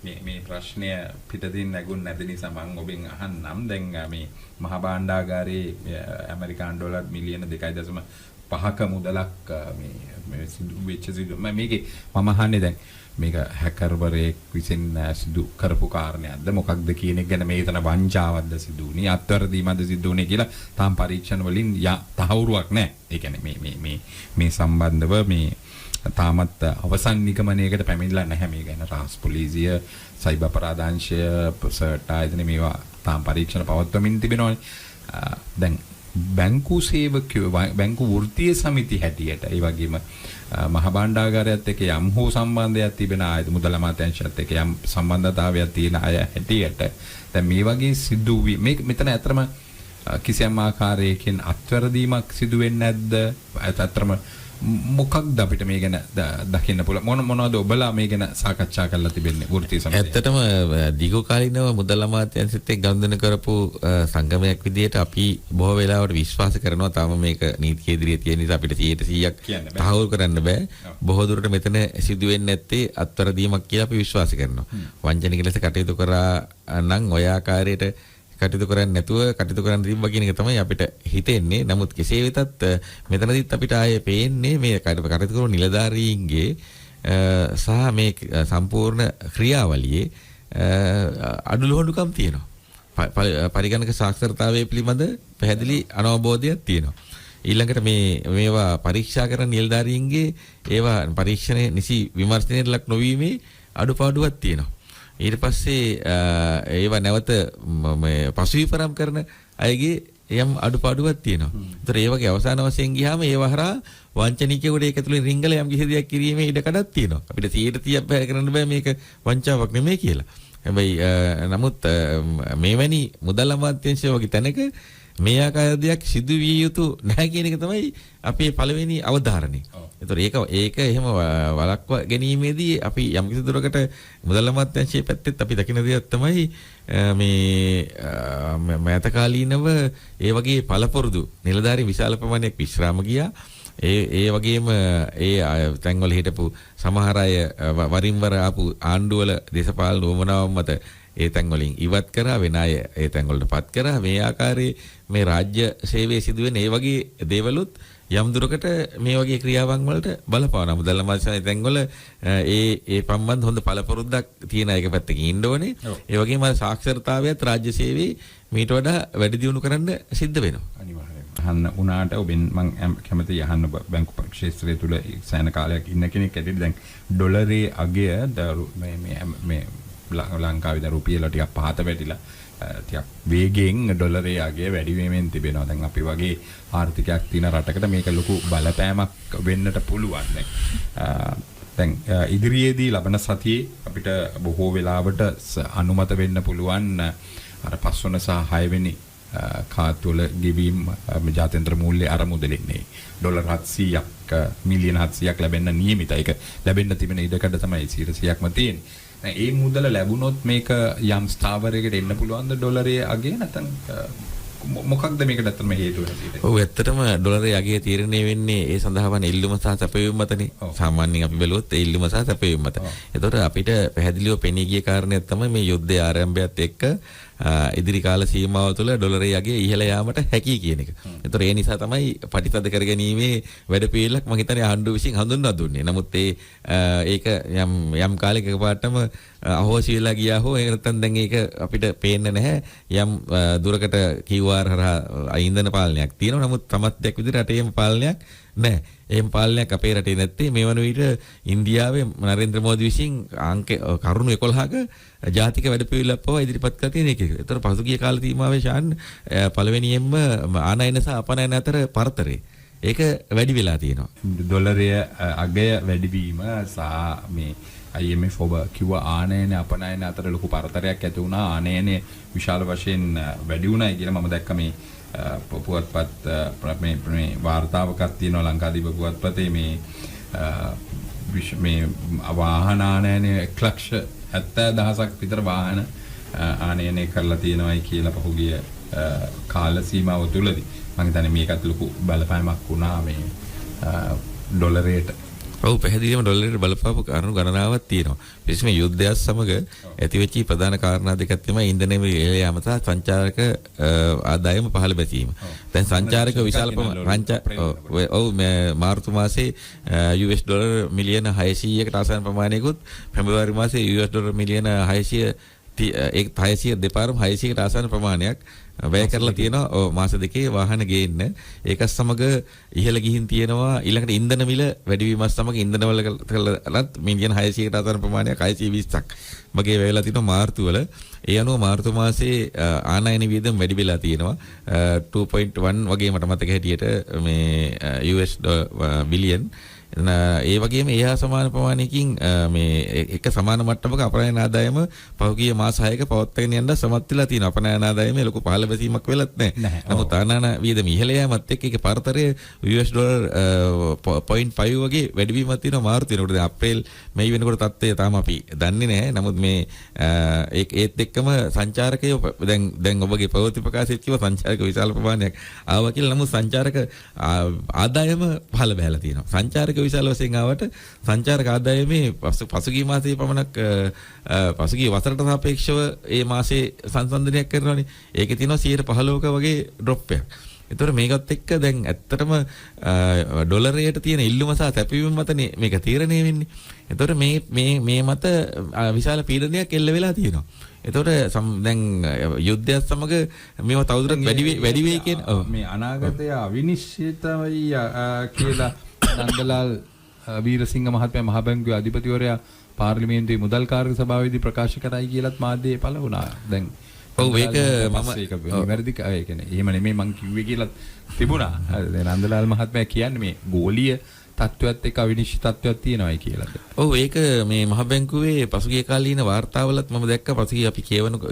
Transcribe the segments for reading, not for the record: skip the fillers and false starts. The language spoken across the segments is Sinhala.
මේ මේ ප්‍රශ්නය පිටතින් නැගුණ නැති නිසා මම ඔබෙන් අහන්නම්. දැන් මේ මහා භාණ්ඩාගාරයේ ඇමරිකානු ඩොලර් මිලියන 2.5ක මුදලක් මේ මේ සිදු වෙච්ච සිදු මේකේ මම අහන්නේ දැන් මේක හැකර්වරයෙක් විසින් සිදු කරපු කාරණයක්ද මොකක්ද කියන එක ගැන, මේ තන වංචාවක්ද සිදු වුනේ, අත්වැරදීමක්ද සිදු වුනේ කියලා තාම පරීක්ෂණ වලින් තහවුරුවක් නැහැ. ඒ කියන්නේ මේ මේ මේ මේ සම්බන්ධව මේ තාමත් අවසන් නිගමනයකට පැමිණිලා නැහැ. මේ ගැන රහස් පොලිසිය, සයිබර් අපරාධාංශය, සර්ට් ආයතන මේවා තාම පරීක්ෂණ පවත්වමින් තිබෙනවානේ. දැන් බැංකු සේවකයෝ, බැංකු වෘත්තීය සමිති හැටියට, ඒ වගේම මහ භාණ්ඩාගාරයත් එක්ක යම් හෝ සම්බන්ධයක් තිබෙන ආයතන, මුදල් අමාත්‍යාංශයත් එක්ක යම් සම්බන්ධතාවයක් තියෙන අය හැටියට, දැන් මේ වගේ සිදුවී මේ මෙතන ඇත්තටම කිසියම් ආකාරයකින් අත්වැරදීමක් සිදු වෙන්නේ නැද්ද? ඇත්තටම මොකක්ද අපිට මේ ගැන දකින්න පුළුවන්, මොන මොනවද ඔබලා මේ ගැන සාකච්ඡා කරලා තිබෙන්නේ වෘත්තීය සමිතිය? ඇත්තටම දීර්ඝ කාලීනව මුදල් අමාත්‍යාංශෙත් එක්ක ගනුදෙනු කරපු සංගමයක් විදිහට අපි බොහෝ වෙලාවට විශ්වාස කරනවා. තාම මේක නීතිය ඉදිරියේ තියෙන නිසා අපිට 100%ක් කියන්න බෑ. තහවුරු කරන්න බෑ. බොහෝ දුරට මෙතන සිදු වෙන්නේ නැත්තේ අත්වැරදීමක් කියලා අපි විශ්වාස කරනවා. වංචනික ලෙස කටයුතු කරා නම් ඔය ආකාරයට කටයුතු කරන්නේ නැතුව කටයුතු කරන්න තිබ්බා කියන එක තමයි අපිට හිතෙන්නේ. නමුත් කෙසේ වෙතත් මෙතනදිත් අපිට ආයේ පේන්නේ මේ කටයුතු කරන නිලධාරීන්ගේ සහ මේ සම්පූර්ණ ක්‍රියාවලියේ අඩුලුහුඬුකම් තියෙනවා. පරිගණක සාක්ෂරතාවය පිළිබඳ පැහැදිලි අනවබෝධයක් තියෙනවා. ඊළඟට මේ මේවා පරීක්ෂා කරන නිලධාරීන්ගේ ඒවා පරීක්ෂණයේ නිසි විමර්ශනයට ලක් නොවීමේ අඩුපාඩුවක් තියෙනවා. ඊට පස්සේ ඒවා නැවත මේ පසු විපරම් කරන අයගේ යම් අඩුපාඩුවක් තියෙනවා. ඒතර ඒ වගේ අවසාන වශයෙන් ගියාම ඒව හරහා වංචනිකයෙකුට ඒක ඇතුලේ රිංගල යම් කිසි දෙයක් කිරීමේ ඉඩකඩක් තියෙනවා. අපිට 100%ක් බෑ කරන්න බෑ මේක වංචාවක් නෙමෙයි කියලා. හැබැයි නමුත් මේවැනි මුදල් අමාත්‍යාංශය වගේ තැනක මේ ආකාර දෙයක් සිදු විය යුතු නැහැ කියන එක තමයි අපේ පළවෙනි අවධාරණය. ඒතර ඒක ඒක එහෙම වළක්වා ගැනීමේදී අපි යම් කිසි දුරකට මුදල් අමාත්‍යාංශයේ පැත්තෙත් අපි දකින දෙයක් තමයි මේ මෑත කාලීනව ඒ වගේ පළපුරුදු නිලධාරීන් විශාල ප්‍රමාණයක් විශ්‍රාම ගියා. ඒ ඒ වගේම ඒ තැන්වල හිටපු සමහර අය වරින් වර ආපු ආණ්ඩුවල දේශපාලන උවමනාවන් මත ඒ තැන් වලින් ඉවත් කරා, වෙන අය ඒ තැන් වලට පත් කරා. මේ ආකාරයේ මේ රාජ්‍ය සේවයේ සිදුවෙන ඒ වගේ දේවලුත් යම් දුරකට මේ වගේ ක්‍රියාවන් වලට බලපානවා. මුදල් අමාත්‍යාංශයේ තැන්වල ඒ ඒ සම්බන්ධ හොඳ පළපුරුද්දක් තියෙන එක පැත්තකින් ඉන්න ඕනේ. ඒ වගේම අර සාක්ෂරතාවයත් රාජ්‍ය සේවයේ මීට වඩා වැඩි දියුණු කරන්න සිද්ධ වෙනවා. අනිවාර්යයෙන්ම. අහන්න උනාට ඔබෙන් මං කැමතියි අහන්න, ඔබ බැංකු ක්ෂේත්‍රය තුල සෑහෙන කාලයක් ඉන්න කෙනෙක් ඇටියට, දැන් ඩොලරේ අගය මේ මේ මේ ලංකාවේ දැන් රුපියල ටිකක් පහත වැටිලා ටිකක් වේගයෙන් ඩොලරේ අගය වැඩි වෙමින් තිබෙනවා. දැන් අපි වගේ ආර්ථිකයක් තියෙන රටකට මේක ලොකු බලපෑමක් වෙන්නට පුළුවන්. දැන් දැන් ඉදිරියේදී ලබන සතියේ අපිට බොහෝ වෙලාවට අනුමත වෙන්න පුළුවන් අර පස්වන සහ හයවෙනි කාත්තුවල ගෙවීම් ජාත්‍යන්තර මූල්‍ය අරමුදලින් ඩොලර් 700ක්, මිලියන 700ක් ලැබෙන්න නියමිතයි. ඒක ලැබෙන්න තිබෙන ඉඩකඩ තමයි 100%ක්ම තියෙන්නේ. දැන් ඒ මුදල ලැබුණොත් මේක යම් ස්ථාවරයකට එන්න පුළුවන්ද ඩොලරයේ අගය, නැත්නම් මොකක්ද මේකට ඇත්තටම හේතුව හැටියට? ඔව්, ඇත්තටම ඩොලරයේ අගය තීරණය වෙන්නේ ඒ සඳහා වන ඉල්ලුම සහ සැපයීම මතනේ. සාමාන්‍යයෙන් අපි බැලුවොත් ඒ ඉල්ලුම සහ සැපයීම මත. එතකොට අපිට පැහැදිලිව පෙනී ගිය කාරණයක් තමයි මේ යුද්ධයේ ආරම්භයත් එක්ක ඉදිරි කාල සීමාව තුළ ඩොලරයේ අගය ඉහළ යාමට හැකි කියන එක. එතකොට ඒ නිසා තමයි පටිතද කරගැනීමේ වැඩපිළිවෙලක් මම හිතන්නේ ආණ්ඩුව විසින් හඳුන්වා දුන්නේ. නමුත් ඒක යම් යම් කාලයක එකපාරටම අහෝසි වෙලා ගියා හෝ ඒක නැත්තම් දැන් ඒක අපිට පේන්නේ නැහැ. යම් දුරකට QR හරහා ඉන්ධන පාලනයක් තියෙනවා. නමුත් සමස්තයක් විදිහට රටේම පාලනයක් නැහැ. එහෙම පාලනයක් අපේ රටේ නැත්තේ මේ වන විට ඉන්දියාවේ නරේන්ද්‍ර මෝදි විසින් අංක කරුණු 11ක ජාතික වැඩපිළිවෙලක් පවා ඉදිරිපත් කරලා තියෙන එක. ඒතර පසුගිය කාල සීමාවේ ශාන් පළවෙනියෙන්ම ආනයන සහ අපනයන අතර පරතරය. ඒක වැඩි වෙලා තියෙනවා. ඩොලරය අගය වැඩිවීම සහ මේ IMF ඔබ කිව්ව ආනයන අපනයන අතර ලොකු පරතරයක් ඇති වුණා. ආනයනය විශාල වශයෙන් වැඩි වුණායි කියලා මම දැක්ක මේ පුවත්පත් මේ මේ වාර්තාවකක් තියෙනවා ලංකාදීප පුවත්පතේ. මේ මේ වාහන ආනයනය 1,70,000ක් විතර වාහන ආනයනය කරලා තියෙනවායි කියලා පහුගිය කාල සීමාව තුලදී. මම හිතන්නේ මේකත් ලොකු බලපෑමක් වුණා මේ ඩොලරයට. ඔව්, පැහැදිලිවම ඩොලරයට බලපාපු කරුණු ගණනාවක් තියෙනවා. විශේෂයෙන්ම යුද්ධයත් සමග ඇතිවෙච්ච ප්‍රධාන කාරණා දෙකක් තමයි ඉන්ධන මිල ඉහළ යාම සහ සංචාරක ආදායම පහළ බැසීම. දැන් සංචාරක විශාල ඔව් මේ මාර්තු මාසේ US dollar මිලියන 600කට ආසන්න ප්‍රමාණයකුත්, පෙබරවාරි මාසේ US dollar මිලියන 600 ඒ 600 දෙපාරම 600කට ආසන්න ප්‍රමාණයක් වැය කරලා තියෙනවා. ඔව්, මාස දෙකේ වාහන ගේන්න. ඒකත් සමග ඉහළ ගිහින් තියෙනවා. ඊළඟට ඉන්ධන මිල වැඩිවීමත් සමග ඉන්ධන වල කළත් මිලියන 600කට ආසන්න ප්‍රමාණයක් 620ක් වගේ වැය වෙලා තියෙනවා මාර්තු වල. ඒ අනුව මාර්තු මාසේ ආනයන වියදම වැඩි වෙලා තියෙනවා 2.1 වගේ මට මතක හැටියට මේ US billion. ඒ වගේම ඒ හා සමාන ප්‍රමාණයකින් මේ එක සමාන මට්ටමක අපනයන ආදායම පහුගිය මාස 6ක පවත්වාගෙන යන්න සමත් වෙලා තියෙනවා. අපනයන ආදායමේ ලොකු පහළ බැසීමක් වෙලත් නැහැ. නමුත් ආනයන වියදම ඉහළ යෑමත් එක්ක ඒකේ පරතරය US dollar 0.5 වගේ වැඩිවීමක් තියෙනවා මාර්තු වෙනකොට. දැන් අප්‍රේල් මැයි වෙනකොට තත්ත්වය තාම අපි දන්නේ නැහැ. නමුත් මේ ඒත් එක්කම සංචාරකයෝ දැන් ඔබගේ ප්‍රවෘත්ති ප්‍රකාශයේත් කිව්වා සංචාරක විශාල ප්‍රමාණයක් ආවා කියලා. නමුත් සංචාරක ආදායම පහළ බැහැලා තියෙනවා. සංචාරක විශාල වශයෙන් ආවට සංචාරක ආදායමේ පසුගිය මාසයේ පමණක් පසුගිය වසරට සාපේක්ෂව ඒ මාසේ සංසන්දනයක් කරනවානේ. ඒකේ තියෙනවා 15ක වගේ ඩ්‍රොප් එකක්. ඒතකොට මේකත් එක්ක දැන් ඇත්තටම ඩොලරයට තියෙන ඉල්ලුම සහ සැපයීම මතනේ මේක තීරණය වෙන්නේ. ඒතකොට මේ මේ මේ මත විශාල පීඩනයක් එල්ල වෙලා තියෙනවා. ඒතකොට දැන් යුද්ධයත් සමග මේවා තවදුරටත් වැඩි වෙයි කියන මේ අනාගතය අවිනිශ්චිතයි කියලා නන්දලාල් වීරසිංහ මහත්මයා මහ බැංකුවේ අධිපතිවරයා පාර්ලිමේන්තුවේ මුදල් කාර්ය සභාවේදී ප්‍රකාශ කරයි කියලත් මාධ්‍යයේ පළ වුණා. දැන් ඔව්, ඒක මම ඒක නිවැරදි, ඒ කියන්නේ එහෙම නෙමෙයි මං කිව්වේ කියලත් තිබුණා. දැන් නන්දලාල් මහත්මයා කියන්නේ මේ ගෝලීය තත්ත්වයක් එක්ක අවිනිශ්චිත තත්ත්වයක් තියෙනවායි කියලාද? ඔව්, ඒක මේ මහ බැංකුවේ පසුගිය කාලීන වාර්තාවලත් මම දැක්කා. පසුගිය අපි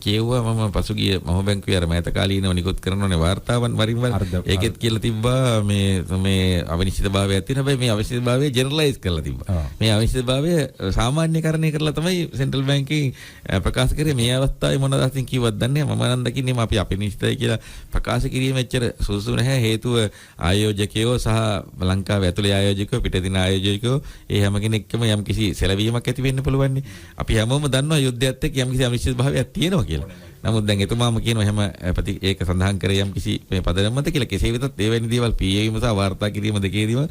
කියවුවා මම පසුගිය මහ බැංකුවේ අර මෑත කාලීනව නිකුත් කරනෝනේ වාර්තාවන් වරින් වර. ඒකෙත් කියලා තිබ්බා මේ මේ අවිනිශ්චිතභාවයක් තියෙන. හැබැයි මේ අවිනිශ්චිතභාවය ජෙනරලයිස් කරලා තිබ්බා. මේ අවිනිශ්චිතභාවය සාමාන්‍යකරණය කරලා තමයි සෙන්ට්‍රල් බැංකුවෙන් ප්‍රකාශ කරේ. මේ අවස්ථාවේ මොන අදහසින් කිව්වත් දන්නේ නැහැ. මම නම් දකින්නේ අපි අවිනිශ්චිතයි කියලා ප්‍රකාශ කිරීම එච්චර සුදුසු නැහැ. හේතුව ආයෝජකයෝ සහ ලංකාවේ ඇතුලේ ආයෝජකයෝ පිටතින ආයෝජකයෝ ඒ හැම කෙනෙක්ම යම් කිසි සැලවීමක් ඇති වෙන්න පුළුවන්. අපි හැමෝම දන්නවා යුද්ධයත් එක්ක යම් කිසි අනිශ්චිත භාවයක් තියෙනවා කියලා. නමුත් දැන් එතුමාම කියනවා හැම ඒක සඳහන් කරේ යම් කිසි මේ පදනම මත කියලා. කෙසේ වෙතත් ඒ වැනි දේවල් පියවීම සහ වාර්තා කිරීම දෙකේදීම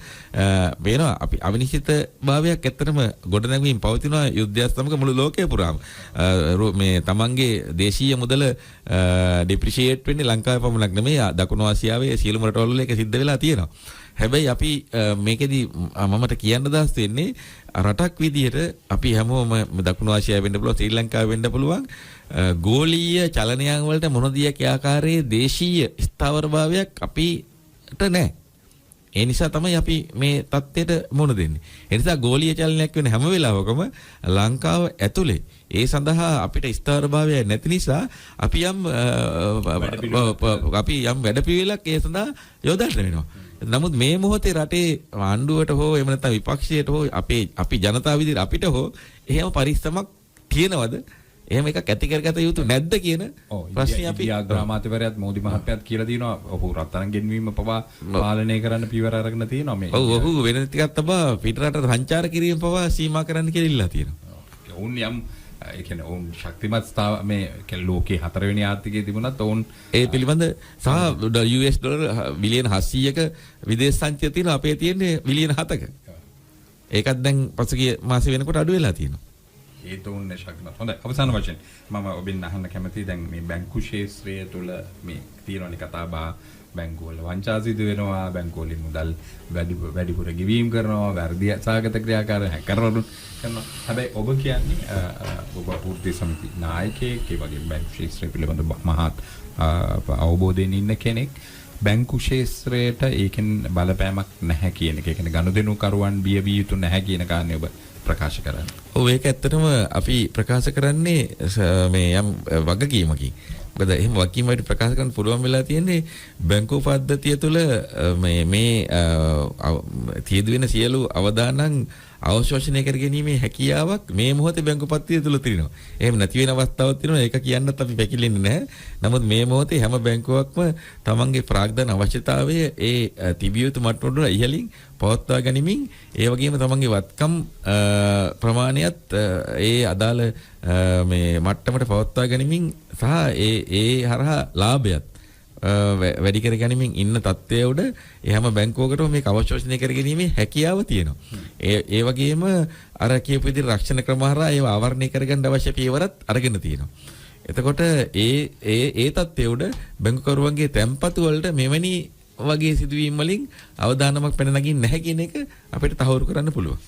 වෙනවා. අපි අවිනිශ්චිත භාවයක් ඇත්තටම ගොඩනැගීම් පවතිනවා යුද්ධයත් සමග මුළු ලෝකය පුරාම. මේ තමන්ගේ දේශීය මුදල ඩිප්‍රිෂියේට් වෙන්නේ ලංකාවේ පමණක් නෙමෙයි, දකුණු ආසියාවේ සියලුම රටවල් වල ඒක සිද්ධ වෙලා තියෙනවා. හැබැයි අපි මේකෙදි මමට කියන්න අදහස් වෙන්නේ රටක් විදියට අපි හැමෝම දකුණු ආසියාව වෙන්න පුළුවන්, ශ්‍රී ලංකාව වෙන්න පුළුවන්, ගෝලීය චලනයන් වලට මොන දියක් ආකාරයේ දේශීය ස්ථාවරභාවයක් අපිට නැහැ. ඒ නිසා තමයි අපි මේ තත්ත්වයට මුහුණ දෙන්නේ. ඒ නිසා ගෝලීය චලනයක් වෙන හැම වෙලාවකම ලංකාව ඇතුලේ ඒ සඳහා අපිට ස්ථාවරභාවය නැති නිසා අපි යම් වැඩපිළිවෙලක් ඒ සඳහා යොදන්න වෙනවා. නමුත් මේ මොහොතේ රටේ ආණ්ඩුවට හෝ එහෙම නැත්නම් විපක්ෂයට හෝ අපි ජනතාව විදිහට අපිට හෝ එහෙම පරිස්සමක් තියෙනවද? එහෙම එකක් ඇති කරගත යුතු නැද්ද කියන ප්‍රශ්නේ අපි අග්‍රාමාත්‍යවරයාත් මෝදි මහත්මයාත් කියලා දිනවා. ඔහු රත්තරන් ගෙන්වීම පවා පාලනය කරන්න පියවර අරගෙන තියෙනවා මේ. ඔව්, ඔහු වෙන ටිකක් තබා පිටරට සංචාර කිරීම පවා සීමා කරන්න කියලා ඉල්ලා තියෙනවා. ඔවුන් යම් ඒ කියන්නේ ඔවුන් ශක්තිමත් මේ ලෝකේ හතරවෙනි ආර්ථිකය තිබුණත් ඔවුන් ඒ පිළිබඳ සහ US dollar බිලියන 700ක විදේශ සංචය තියෙනවා. අපේ තියෙන්නේ බිලියන 7ක. ඒකත් දැන් පසුගිය මාසෙ වෙනකොට අඩු වෙලා තියෙනවා. ඒත් ඔවුන් ශක්තිමත්. හොඳයි, අවසාන වශයෙන් මම ඔබෙන් අහන්න කැමතියි දැන් මේ බැංකු ක්ෂේත්‍රය තුළ මේ තියෙනවනේ කතා බහ, බැංකු වල වංචා සිදු වෙනවා, බැංකු වලින් මුදල් වැඩිපුර ගෙවීම් කරනවා, වැරදි සහගත ක්‍රියාකාරී හැකර්වරු කරනවා. හැබැයි ඔබ කියන්නේ ඔබ වෘත්තීය සමිති නායකයෙක්, ඒ වගේම බැංකු ක්ෂේත්‍රය පිළිබඳ මහත් අවබෝධයෙන් ඉන්න කෙනෙක්. බැංකු ක්ෂේත්‍රයට ඒකෙන් බලපෑමක් නැහැ කියන එක. ඒ කියන්නේ ගනුදෙනුකරුවන් බිය විය යුතු නැහැ කියන කාරණේ ඔබ ප්‍රකාශ කරන්නේ. ඔව්, ඒක ඇත්තටම අපි ප්‍රකාශ කරන්නේ මේ යම් වගකීමකින්. මොකද එහෙම වගකීම් වලට ප්‍රකාශ කරන්න පුළුවන් වෙලා තියෙන්නේ බැංකු පද්ධතිය තුළ මේ මේ සිදු වෙන සියලු අවදානම් අවශෝෂණය කර ගැනීමේ හැකියාවක් මේ මොහොතේ බැංකු පද්ධතිය තුළ තියෙනවා. එහෙම නැති වෙන අවස්ථාවක් තියෙනවා. ඒක කියන්නත් අපි පැකිලෙන්නේ නැහැ. නමුත් මේ මොහොතේ හැම බැංකුවක්ම තමන්ගේ ප්‍රාග්ධන අවශ්‍යතාවය ඒ තිබිය යුතු මට්ටමට ඉහළින් පවත්වා ගනිමින්, ඒ වගේම තමන්ගේ වත්කම් ප්‍රමාණයත් ඒ අදාළ මේ මට්ටමට පවත්වා ගනිමින් සහ ඒ ඒ හරහා ලාභයත් වැඩි කර ගනිමින් ඉන්න තත්ත්වය උඩ ඒ හැම බැංකුවකටම මේක අවශෝෂණය කර ගැනීමේ හැකියාව තියෙනවා. ඒ ඒ වගේම අර කියපු විදිහට රක්ෂණ ක්‍රම හරහා ඒව ආවරණය කරගන්න අවශ්‍ය පියවරත් අරගෙන තියෙනවා. එතකොට ඒ ඒ ඒ තත්ත්වය උඩ බැංකුකරුවන්ගේ තැන්පතු වලට මෙවැනි වගේ සිදුවීම් වලින් අවදානමක් පැන නගින්නේ නැහැ කියන එක අපිට තහවුරු කරන්න පුළුවන්.